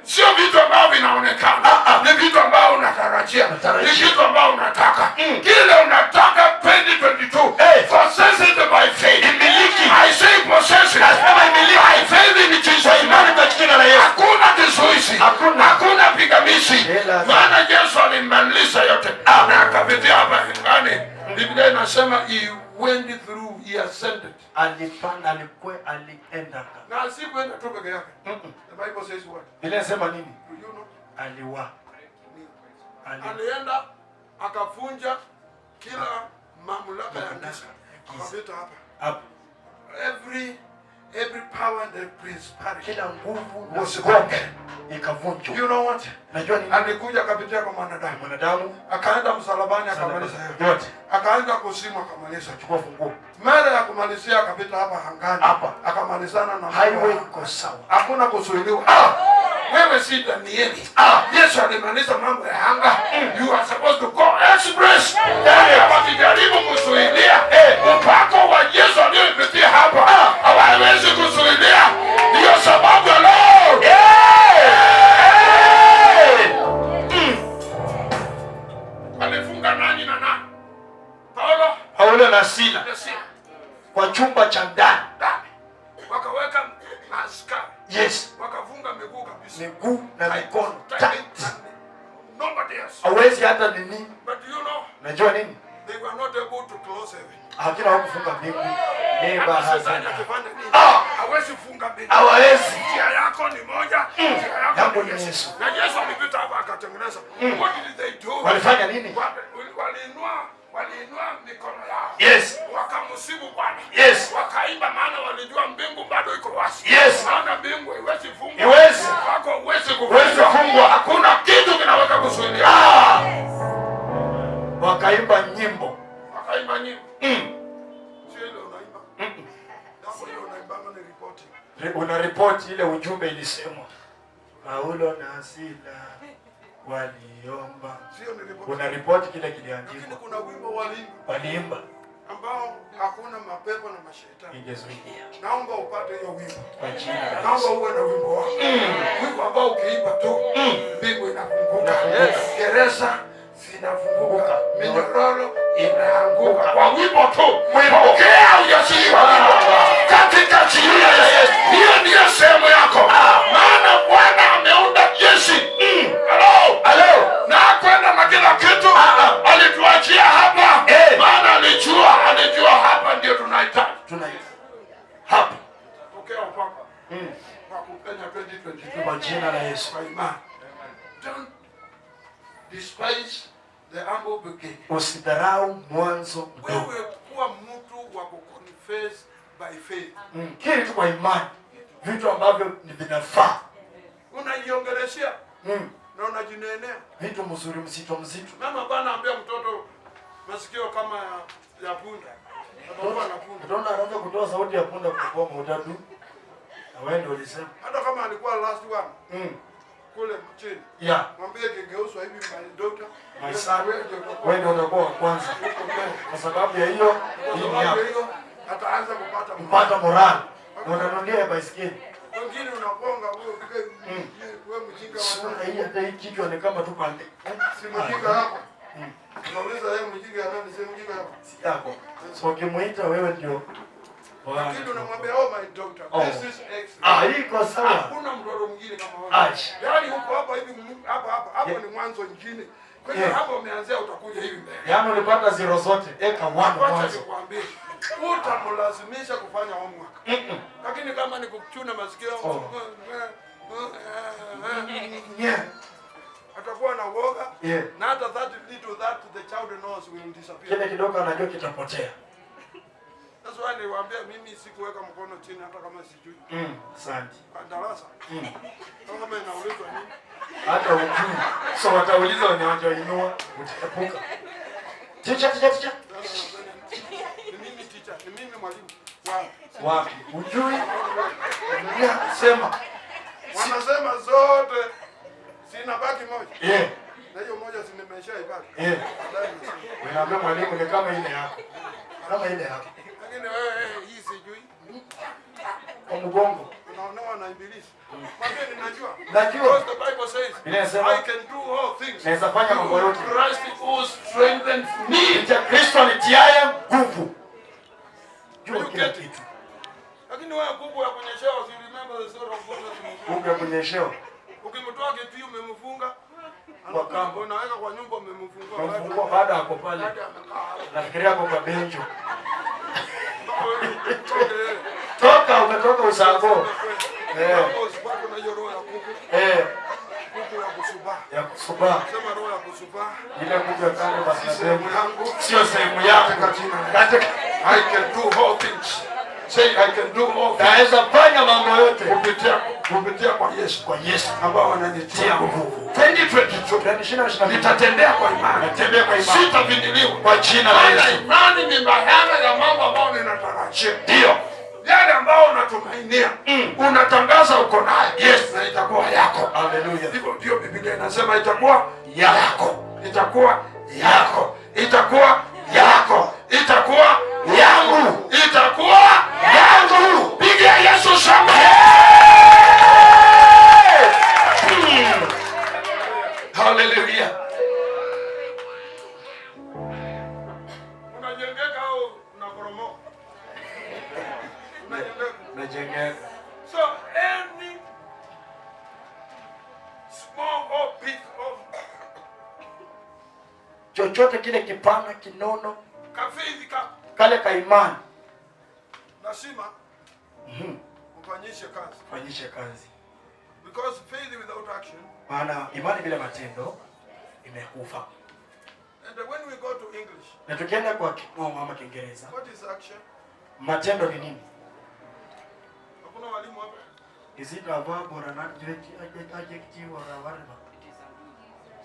[SPEAKER 2] sio vitu ambavyo vinaonekana, ni vitu ambavyo unatarajia,
[SPEAKER 1] Unatarajia.
[SPEAKER 2] ni vitu ambavyo unataka. Kile unataka 2022,
[SPEAKER 1] Eh.
[SPEAKER 2] possess it by faith.
[SPEAKER 1] Imiliki.
[SPEAKER 2] I say possess it.
[SPEAKER 1] Nasema imiliki.
[SPEAKER 2] By faith in Jesus.
[SPEAKER 1] Kwa imani kwa jina la Yesu.
[SPEAKER 2] Hakuna kizuizi,
[SPEAKER 1] Hakuna.
[SPEAKER 2] hakuna pingamizi,
[SPEAKER 1] Hela.
[SPEAKER 2] maana Yesu alimaliza yote na akapitia hapa angani. Biblia inasema he went through, he ascended.
[SPEAKER 1] Alipanda, alikwe, alienda.
[SPEAKER 2] Na si kwenda tu peke yake. The Bible says what?
[SPEAKER 1] Biblia inasema nini?
[SPEAKER 2] Do you know?
[SPEAKER 1] Aliwa. Ali.
[SPEAKER 2] Alienda akavunja kila mamlaka ya giza. Akapita hapa.
[SPEAKER 1] Hapo.
[SPEAKER 2] Every power and the principality.
[SPEAKER 1] Kila nguvu na
[SPEAKER 2] Was
[SPEAKER 1] ngome
[SPEAKER 2] broken.
[SPEAKER 1] ikavunjwa.
[SPEAKER 2] You know what?
[SPEAKER 1] Najua nini?
[SPEAKER 2] Alikuja akapitia kwa mwanadamu.
[SPEAKER 1] Mwanadamu
[SPEAKER 2] Akaenda msalabani akamaliza yote.
[SPEAKER 1] yote.
[SPEAKER 2] Akaenda kuzimu akamaliza.
[SPEAKER 1] Chukua funguo.
[SPEAKER 2] Mara ya kumalizia akapita hapa angani.
[SPEAKER 1] Hapa.
[SPEAKER 2] Akamalizana na
[SPEAKER 1] Highway iko sawa.
[SPEAKER 2] Hakuna kuzuiliwa. Wewe si Danieli. Yesu alimaliza mambo ya anga. You are supposed to go express. Wakijaribu kuzuilia upako wa Yesu aliyopitia hapa, hawawezi kuzuilia. Ndiyo sababu ya leo walifunga nani na nani? Paulo
[SPEAKER 1] Paulo na Sila
[SPEAKER 2] na Sila
[SPEAKER 1] kwa chumba cha ndani.
[SPEAKER 2] ndani, wakaweka maaskari,
[SPEAKER 1] Yes,
[SPEAKER 2] wakafunga miguu kabisa,
[SPEAKER 1] miguu na mikono
[SPEAKER 2] Tight.
[SPEAKER 1] tight.
[SPEAKER 2] Nobody else.
[SPEAKER 1] Hawezi hata nini.
[SPEAKER 2] But you know,
[SPEAKER 1] Najua nini?
[SPEAKER 2] they were not able to close heaven.
[SPEAKER 1] Hakuna hawakufunga mbingu. Neba
[SPEAKER 2] Hata shetani
[SPEAKER 1] hazina.
[SPEAKER 2] akifanya nini?
[SPEAKER 1] Ah!
[SPEAKER 2] Hawezi funga mbingu.
[SPEAKER 1] Hawawezi.
[SPEAKER 2] Njia yako ni moja, njia yako
[SPEAKER 1] Yangu
[SPEAKER 2] ni
[SPEAKER 1] ni
[SPEAKER 2] Yesu.
[SPEAKER 1] Yesu.
[SPEAKER 2] Na Yesu alipita hapa akatengeneza. What did they do?
[SPEAKER 1] Walifanya nini?
[SPEAKER 2] Waliinua mikono yao.
[SPEAKER 1] Yes.
[SPEAKER 2] Wakamsifu Bwana.
[SPEAKER 1] Yes.
[SPEAKER 2] Wakaimba maana walijua mbingu bado iko wazi.
[SPEAKER 1] Yes.
[SPEAKER 2] Maana mbingu haiwezi fungwa.
[SPEAKER 1] Haiwezi.
[SPEAKER 2] Wako huwezi
[SPEAKER 1] Huwezi
[SPEAKER 2] kufungwa.
[SPEAKER 1] kufungwa.
[SPEAKER 2] Hakuna kitu kinaweza kuzuilia.
[SPEAKER 1] Wakaimba nyimbo.
[SPEAKER 2] Wakaimba nyimbo. Sio ile unaimba. Hapo ile unaimbanga ni ripoti.
[SPEAKER 1] Una ripoti ile ujumbe ilisemwa. Paulo na Sila waliomba.
[SPEAKER 2] Sio ni ripoti.
[SPEAKER 1] Una ripoti kile
[SPEAKER 2] Lakini
[SPEAKER 1] kiliandikwa.
[SPEAKER 2] kuna wimbo waliimba
[SPEAKER 1] Waliimba
[SPEAKER 2] ambao hakuna mapepo na mashetani.
[SPEAKER 1] ingezuilia
[SPEAKER 2] Naomba upate hiyo wimbo.
[SPEAKER 1] kwa jina la
[SPEAKER 2] Naomba
[SPEAKER 1] Yesu.
[SPEAKER 2] uwe na wimbo wako. Wimbo ambao ukiimba tu mbingu inafunguka. Gereza zinafunguka. Minyororo inaanguka. Kwa wimbo tu. Pokea ujasiri wa wimbo katika jina la Yesu. Hiyo ndiyo sehemu yako. Maana Bwana ameunda jeshi. Hello.
[SPEAKER 1] Halo.
[SPEAKER 2] Na kwenda na kila kitu alituachia hapa.
[SPEAKER 1] Eh.
[SPEAKER 2] Maana alijua hapa ndio tunahitaji.
[SPEAKER 1] Tunaimba. Hapa.
[SPEAKER 2] Pokea upako wa kupenya 2022
[SPEAKER 1] Kwa jina la Yesu.
[SPEAKER 2] kwa imani. Don't despise the humble beginning.
[SPEAKER 1] Usidharau mwanzo mdogo.
[SPEAKER 2] Wewe kuwa mtu wa kuconfess by faith.
[SPEAKER 1] Kiri tu kwa imani vitu ambavyo ni vinafaa.
[SPEAKER 2] Unajiongeleshea na unajinenea.
[SPEAKER 1] Vitu mzuri mzito mzito.
[SPEAKER 2] Mama bana ambia mtoto masikio kama ya punda. Atakuwa na punda.
[SPEAKER 1] Utaona anaanza kutoa sauti ya punda kwa boma utatu. Na wewe ndio ulisema.
[SPEAKER 2] Hata kama alikuwa last one kule chini.
[SPEAKER 1] Yeah.
[SPEAKER 2] Mwambie kingeuswa hivi my daughter.
[SPEAKER 1] My son,
[SPEAKER 2] Wewe ndio utakuwa
[SPEAKER 1] wewe ndio utakuwa wa kwanza.
[SPEAKER 2] huko mbele.
[SPEAKER 1] Kwa sababu ya hiyo
[SPEAKER 2] Kwa
[SPEAKER 1] hii ni
[SPEAKER 2] sababu
[SPEAKER 1] yako.
[SPEAKER 2] hiyo ataanza kupata
[SPEAKER 1] Kupata morale. Na unanunulia baiskeli.
[SPEAKER 2] Wengine unaponga wewe wewe mjinga wa
[SPEAKER 1] Sura hii hata hii kichwa ni kama tu pande.
[SPEAKER 2] Si mjinga hapa. Unauliza yeye mjinga ya nani? Si mjinga hapa.
[SPEAKER 1] Si yako. So ukimuita wewe ndio
[SPEAKER 2] Lakini unamwambia, "Oh my doctor, this is excellent."
[SPEAKER 1] Ah, hii iko sawa.
[SPEAKER 2] Hakuna mtoto mwingine kama wewe. Yaani huko hapa hivi hapa hapa hapa ni mwanzo ingine. Kwa hiyo hapa umeanzia utakuja hivi mbele.
[SPEAKER 1] Yaani ulipata zero zote, eka 1 mwanzo.
[SPEAKER 2] Nikwambie, utamlazimisha kufanya homework. Lakini kama ni kuchuna masikio, atakuwa na uoga. Na hata that little that the child knows will disappear.
[SPEAKER 1] Kile kidogo anajua kitapotea.
[SPEAKER 2] That's why niliwaambia mimi sikuweka mkono chini hata kama sijui.
[SPEAKER 1] Asante.
[SPEAKER 2] Kwa darasa. Kama inaulizwa nini?
[SPEAKER 1] Hata ujui. So watauliza wenye hawajainua, utaepuka. Teacher, teacher, teacher.
[SPEAKER 2] Ni mimi teacher, ni mimi mwalimu.
[SPEAKER 1] Wapi? Ujui? Sema.
[SPEAKER 2] Wanasema zote sina baki moja. Na hiyo moja si nimeshaibaki.
[SPEAKER 1] Unaambia mwalimu ni kama ile yako. Kama ile yako.
[SPEAKER 2] Lakini wewe hii sijui.
[SPEAKER 1] Kwa mgongo.
[SPEAKER 2] Unaonewa na ibilisi. Mwambie ninajua.
[SPEAKER 1] Najua.
[SPEAKER 2] Because the Bible says, I can do all things.
[SPEAKER 1] Naweza fanya mambo yote.
[SPEAKER 2] Christ who strengthens me.
[SPEAKER 1] Kristo alitiaye nguvu. Jua kila kitu.
[SPEAKER 2] Lakini wewe nguvu ya kunyeshewa, you remember the story of Moses.
[SPEAKER 1] Nguvu ya kunyeshewa.
[SPEAKER 2] Ukimtoa kitu umemfunga.
[SPEAKER 1] Kwa kamba.
[SPEAKER 2] Unaweka kwa nyumba umemfungua.
[SPEAKER 1] Umemfungua baada hapo pale. Nafikiria hapo kwa benjo. Toka umetoka usago.
[SPEAKER 2] Kuku ya kusuba.
[SPEAKER 1] Ya kusuba.
[SPEAKER 2] Sema roho ya kusuba.
[SPEAKER 1] Ile kuku ya kando basi
[SPEAKER 2] si sehemu yangu.
[SPEAKER 1] Sio sehemu yako.
[SPEAKER 2] Katika I can do all things. Say I can do all things.
[SPEAKER 1] Naweza fanya mambo yote
[SPEAKER 2] kupitia kwa Yesu.
[SPEAKER 1] Kwa Yesu
[SPEAKER 2] ambao ananitia nguvu. 2022 nitatembea kwa imani.
[SPEAKER 1] Natembea kwa imani.
[SPEAKER 2] Sitavindiliwa
[SPEAKER 1] kwa jina la Yesu.
[SPEAKER 2] Imani ni bayana ya mambo ambayo ninatarajia.
[SPEAKER 1] Ndio.
[SPEAKER 2] Yale ambayo unatumainia, unatangaza uko nayo.
[SPEAKER 1] Yes,
[SPEAKER 2] na itakuwa yako.
[SPEAKER 1] Hallelujah.
[SPEAKER 2] Hivyo ndio Biblia inasema itakuwa yako. Itakuwa yako. Itakuwa yako. Itakuwa yangu. Itakuwa yangu. Piga Yesu shangwe.
[SPEAKER 1] Hallelujah.
[SPEAKER 2] Unajengeka au unaporomoka? Unajengeka. So any small or big of
[SPEAKER 1] chochote kile kipana kinono
[SPEAKER 2] kafaith kako
[SPEAKER 1] kale ka imani
[SPEAKER 2] lazima ufanyishe kazi.
[SPEAKER 1] Ufanyishe kazi.
[SPEAKER 2] Because faith without action,
[SPEAKER 1] maana imani bila matendo imekufa.
[SPEAKER 2] And when we go to English,
[SPEAKER 1] na tukienda kwa Kimombo ama Kiingereza,
[SPEAKER 2] what is action?
[SPEAKER 1] Matendo ni nini?
[SPEAKER 2] Hakuna walimu hapa.
[SPEAKER 1] Is it a verb or an adjective or a whatever?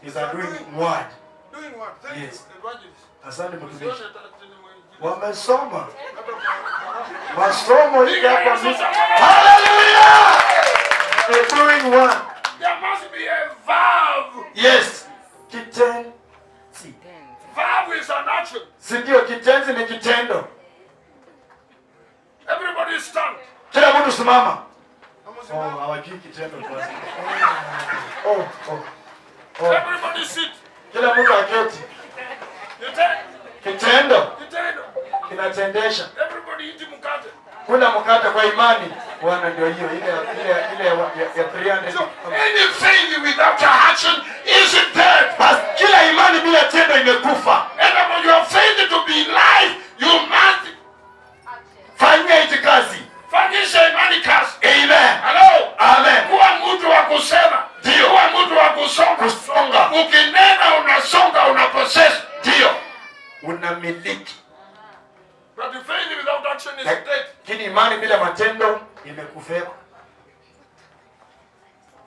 [SPEAKER 1] Is a doing word.
[SPEAKER 2] Doing what? Thank
[SPEAKER 1] yes.
[SPEAKER 2] you. Evangelist.
[SPEAKER 1] Asante mtumishi. Wamesoma. Masomo hii hapa. Hallelujah! A doing word.
[SPEAKER 2] There must be a verb.
[SPEAKER 1] Yes. Kitenzi.
[SPEAKER 2] Verb is an action.
[SPEAKER 1] Si ndio, kitenzi ni kitendo.
[SPEAKER 2] Everybody stand.
[SPEAKER 1] Kila mtu simama. Oh, hawajui kitendo kwanza. Oh.
[SPEAKER 2] Everybody sit.
[SPEAKER 1] Kila mtu aketi. Kitendo.
[SPEAKER 2] Kitendo.
[SPEAKER 1] Kinatendesha.
[SPEAKER 2] Everybody eat mkate.
[SPEAKER 1] Kula mkate kwa imani. Bwana ndio hiyo ile ile ya 300.
[SPEAKER 2] So any faith without action is dead.
[SPEAKER 1] Bas kila imani bila tendo imekufa.
[SPEAKER 2] And for your faith to be live, you must
[SPEAKER 1] fanya hizi kazi.
[SPEAKER 2] Fanyisha imani kazi.
[SPEAKER 1] Amen.
[SPEAKER 2] Hello.
[SPEAKER 1] Amen.
[SPEAKER 2] Kuwa mtu wa kusema.
[SPEAKER 1] Ndio.
[SPEAKER 2] Kuwa mtu wa kusonga.
[SPEAKER 1] Kusonga.
[SPEAKER 2] Ukinena unasonga, unapossess.
[SPEAKER 1] Ndio. Unamiliki.
[SPEAKER 2] But faith without action is dead.
[SPEAKER 1] Lakini imani bila matendo imekufeka.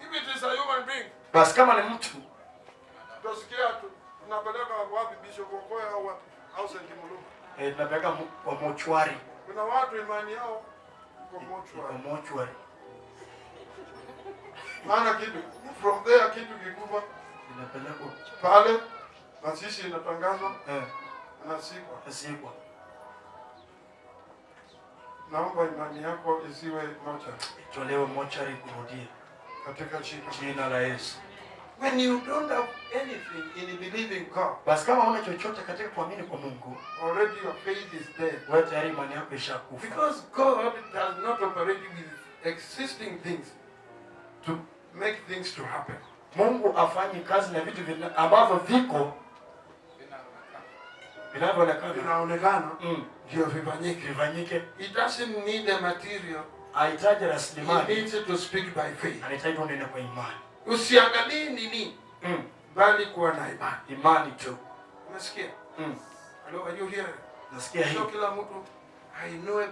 [SPEAKER 2] If it is a human being,
[SPEAKER 1] basi kama ni mtu
[SPEAKER 2] utasikia tu tunapeleka wapi Bishop Okoya au wapi au St. Mulumba.
[SPEAKER 1] Tunapeleka kwa mochwari.
[SPEAKER 2] Kuna watu imani yao kwa mochwari.
[SPEAKER 1] Kwa mochwari.
[SPEAKER 2] Maana kitu from there kitu kikubwa
[SPEAKER 1] inapelekwa
[SPEAKER 2] pale, mazishi inatangazwa, anasikwa.
[SPEAKER 1] Anasikwa.
[SPEAKER 2] Naomba imani yako isiwe mochari.
[SPEAKER 1] Itolewe mochari kurudia.
[SPEAKER 2] Katika jina
[SPEAKER 1] la Yesu.
[SPEAKER 2] When you don't have anything in believing God,
[SPEAKER 1] Basi kama huna chochote katika kuamini kwa Mungu,
[SPEAKER 2] already your faith is dead.
[SPEAKER 1] wewe tayari imani yako ishakufa.
[SPEAKER 2] Because God does not operate with existing things to make things to happen.
[SPEAKER 1] Mungu afanyi kazi na vitu ambavyo viko vinavyoonekana
[SPEAKER 2] Vinaonekana ndio vifanyike.
[SPEAKER 1] Vifanyike.
[SPEAKER 2] He doesn't need a material.
[SPEAKER 1] Hahitaji
[SPEAKER 2] He
[SPEAKER 1] rasilimali.
[SPEAKER 2] needs to speak by faith.
[SPEAKER 1] Anahitaji unene kwa imani.
[SPEAKER 2] Usiangalie nini, bali kuwa na imani.
[SPEAKER 1] Imani tu.
[SPEAKER 2] Unasikia? Hello, are you hearing?
[SPEAKER 1] Nasikia hii.
[SPEAKER 2] Sio kila mtu ainue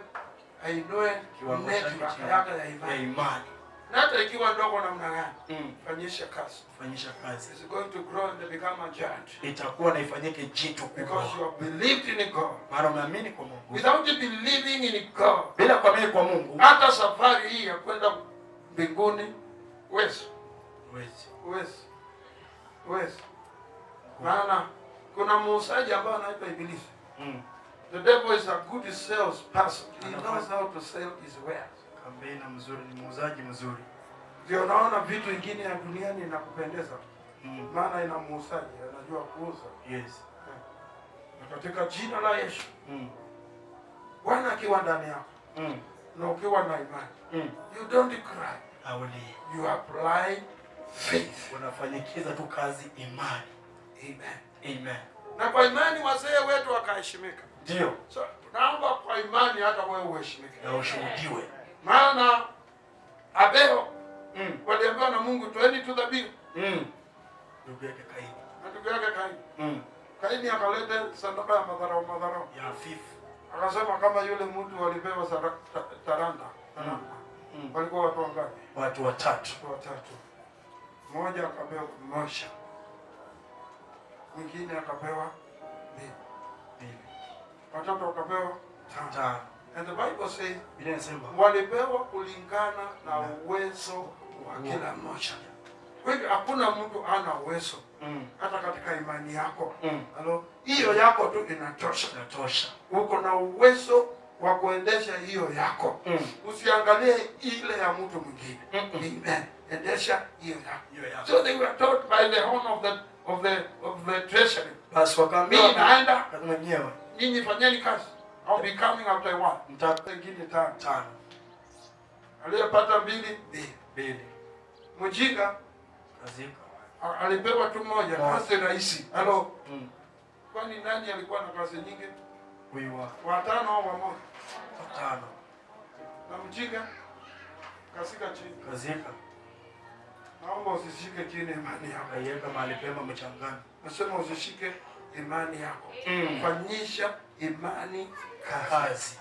[SPEAKER 1] Kiwango chake
[SPEAKER 2] network
[SPEAKER 1] cha
[SPEAKER 2] yake ya
[SPEAKER 1] ya
[SPEAKER 2] imani.
[SPEAKER 1] imani.
[SPEAKER 2] Na hata ikiwa ndogo namna gani, fanyisha kazi.
[SPEAKER 1] Fanyisha kazi.
[SPEAKER 2] It's going to grow and become a giant.
[SPEAKER 1] Itakuwa na ifanyike jitu kubwa.
[SPEAKER 2] Because you have believed in God.
[SPEAKER 1] Maana umeamini kwa Mungu.
[SPEAKER 2] Without believing in God,
[SPEAKER 1] Bila kuamini kwa Mungu,
[SPEAKER 2] hata safari hii ya kwenda mbinguni huwezi.
[SPEAKER 1] huwezi.
[SPEAKER 2] Huwezi. Huwezi. Maana kuna muuzaji ambaye anaitwa Ibilisi. The devil is a good salesperson. He knows how to sell his wares.
[SPEAKER 1] Kampeni mzuri, ni muuzaji mzuri.
[SPEAKER 2] Ndio naona vitu vingine ya duniani inakupendeza. Maana ina muuzaji, anajua kuuza. Na katika jina la Yesu. Bwana akiwa ndani yako. Na ukiwa na imani. You don't cry.
[SPEAKER 1] Haulii.
[SPEAKER 2] You apply faith.
[SPEAKER 1] Unafanyikiza tu kazi imani.
[SPEAKER 2] Amen.
[SPEAKER 1] Amen.
[SPEAKER 2] Na kwa imani wazee wetu wakaheshimika.
[SPEAKER 1] Ndio.
[SPEAKER 2] So, naomba kwa imani hata wewe uheshimike.
[SPEAKER 1] Na ushuhudiwe.
[SPEAKER 2] Maana Abel waliambiwa na Mungu toeni tu dhabihu.
[SPEAKER 1] Ndugu yake Kaini.
[SPEAKER 2] Na ndugu yake Kaini. Kaini akaleta sadaka ya madharau.
[SPEAKER 1] Ya hafifu.
[SPEAKER 2] Akasema kama yule mtu walipewa talanta. Walikuwa watu wangapi?
[SPEAKER 1] Watu watatu.
[SPEAKER 2] Watu watatu. Mmoja akapewa moja. Mwingine akapewa mbili.
[SPEAKER 1] Mbili.
[SPEAKER 2] Watatu wakapewa tano.
[SPEAKER 1] Tano.
[SPEAKER 2] And the Bible says
[SPEAKER 1] Biblia inasema
[SPEAKER 2] walipewa kulingana na uwezo wa kila mmoja. Kwa hivyo hakuna mtu ana uwezo. Hata katika imani yako. Halo, hiyo yako tu inatosha.
[SPEAKER 1] Inatosha.
[SPEAKER 2] Uko na uwezo wa kuendesha hiyo yako. Usiangalie ile ya mtu mwingine. Amen. Endesha hiyo yako.
[SPEAKER 1] Hiyo yako.
[SPEAKER 2] So they were taught by the horn of the treasury.
[SPEAKER 1] Basi wakaambiwa
[SPEAKER 2] Mimi naenda.
[SPEAKER 1] mwenyewe.
[SPEAKER 2] Nyinyi fanyeni kazi. I'll be coming after one. Wengine tano.
[SPEAKER 1] Tano.
[SPEAKER 2] Aliyepata mbili, mbili.
[SPEAKER 1] Mbili.
[SPEAKER 2] Mjinga
[SPEAKER 1] Kazika.
[SPEAKER 2] Alipewa tu moja, kazi rahisi. Halo. Kwani nani alikuwa na kazi nyingi?
[SPEAKER 1] Huyu wa
[SPEAKER 2] Watano au wamoja?
[SPEAKER 1] Watano.
[SPEAKER 2] Na mjinga kasika chini.
[SPEAKER 1] Kazika.
[SPEAKER 2] Naomba usishike chini imani yako.
[SPEAKER 1] Kaiweka mahali pema mchangani.
[SPEAKER 2] Nasema usishike imani yako. Fanyisha imani kazi.
[SPEAKER 1] Kazi.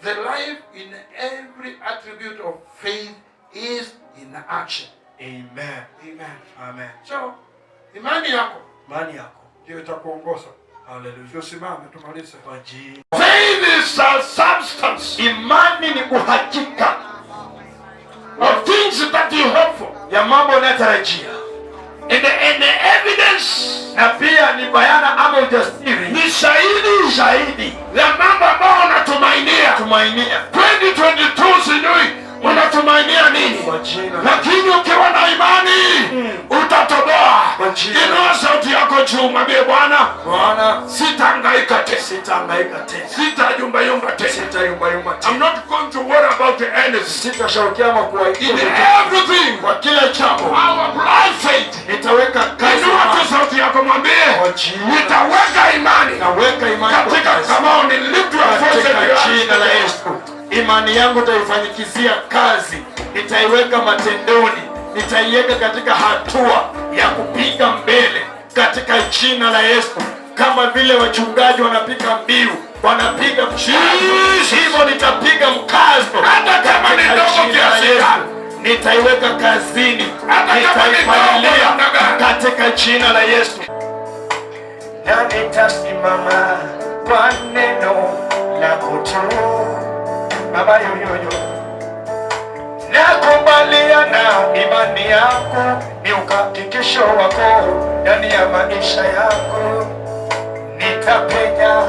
[SPEAKER 2] The life in every attribute of faith is in action.
[SPEAKER 1] Amen.
[SPEAKER 2] Amen.
[SPEAKER 1] Amen.
[SPEAKER 2] So, imani yako
[SPEAKER 1] Imani yako
[SPEAKER 2] ndio itakuongoza.
[SPEAKER 1] Hallelujah.
[SPEAKER 2] Tusimame tumalize.
[SPEAKER 1] Kwa jina.
[SPEAKER 2] Faith is a substance.
[SPEAKER 1] Imani ni uhakika
[SPEAKER 2] of things that you hope for.
[SPEAKER 1] Ya mambo unayotarajia.
[SPEAKER 2] And the evidence.
[SPEAKER 1] Na pia ni bayana ama ujasiri.
[SPEAKER 2] Ni shahidi.
[SPEAKER 1] Shahidi.
[SPEAKER 2] Ya mambo ambayo unatumainia.
[SPEAKER 1] Tumainia.
[SPEAKER 2] 2022 sijui unatumainia nini?
[SPEAKER 1] Kwa jina.
[SPEAKER 2] Lakini ukiwa na imani utatoboa.
[SPEAKER 1] Kwa jina.
[SPEAKER 2] Inua sauti yako juu, mwambie Bwana,
[SPEAKER 1] Bwana,
[SPEAKER 2] sitahangaika tena.
[SPEAKER 1] Sitahangaika tena.
[SPEAKER 2] Sitayumbayumba tena.
[SPEAKER 1] Sitayumbayumba tena.
[SPEAKER 2] I'm not going to worry about anything.
[SPEAKER 1] Sitashaukia ama kuaibika.
[SPEAKER 2] In everything.
[SPEAKER 1] Kwa kila jambo.
[SPEAKER 2] I will apply faith.
[SPEAKER 1] Nitaweka kazi.
[SPEAKER 2] Inua tu sauti yako, mwambie
[SPEAKER 1] Kwa jina.
[SPEAKER 2] nitaweka imani.
[SPEAKER 1] Nitaweka imani kwa
[SPEAKER 2] Katika
[SPEAKER 1] kazi.
[SPEAKER 2] come on, lift your voice and
[SPEAKER 1] Katika
[SPEAKER 2] your
[SPEAKER 1] jina la Yesu. Imani yangu nitaifanyikizia kazi, nitaiweka matendoni, nitaiweka katika hatua ya kupiga mbele katika jina la Yesu. Kama vile wachungaji wanapiga mbiu, wanapiga mkazo, hivyo nitapiga mkazo.
[SPEAKER 2] Hata kama ni
[SPEAKER 1] Katika
[SPEAKER 2] ndogo
[SPEAKER 1] jina la
[SPEAKER 2] kiasi
[SPEAKER 1] Yesu.
[SPEAKER 2] gani.
[SPEAKER 1] Nitaiweka kazini,
[SPEAKER 2] Hata kama ni ndogo
[SPEAKER 1] nitaipalilia
[SPEAKER 2] namna gani.
[SPEAKER 1] katika jina la Yesu. Na nitasimama kwa neno lako tu. Baba yoyoyo, nakubaliana imani yako ni uhakikisho wako ndani ya maisha yako. Nitapenya,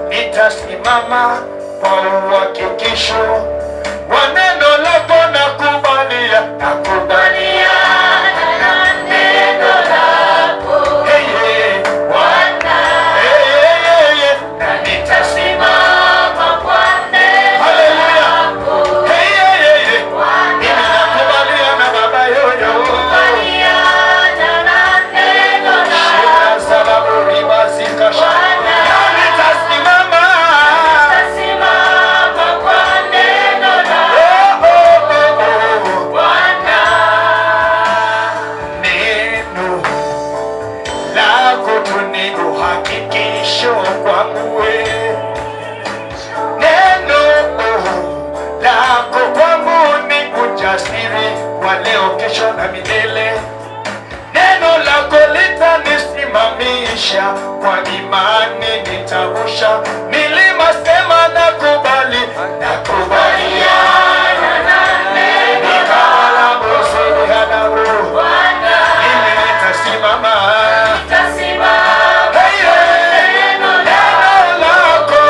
[SPEAKER 1] nitasimama kwa uhakikisho wa neno lako. Nakubalia, nakubaliana na neno wa leo, kesho na milele. Neno lako litanisimamisha, kwa imani nitavusha milima. Sema nakubali, nakubaliana na neno lako, mimi nitasimama. Hey, hey, neno lako,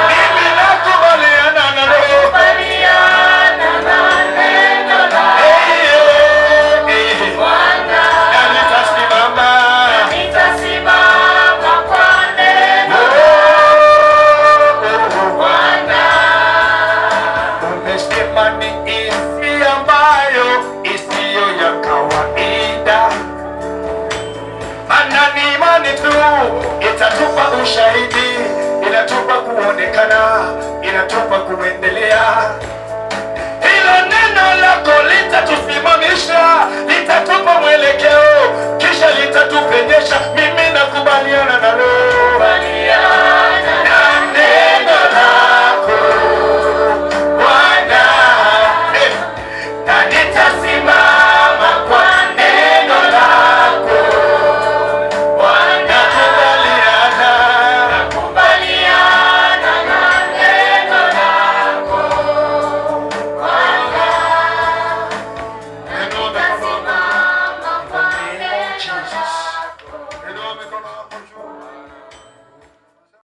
[SPEAKER 1] mimi nakubaliana nalo. Hey, hey, hey. Na nitasimama.
[SPEAKER 3] Nitasimama kwa neno.
[SPEAKER 1] Oh, umesema ni nchi ambayo isiyo ya kawaida, maana ni imani tu itatupa ushahidi, inatupa kuonekana, inatupa kuendelea.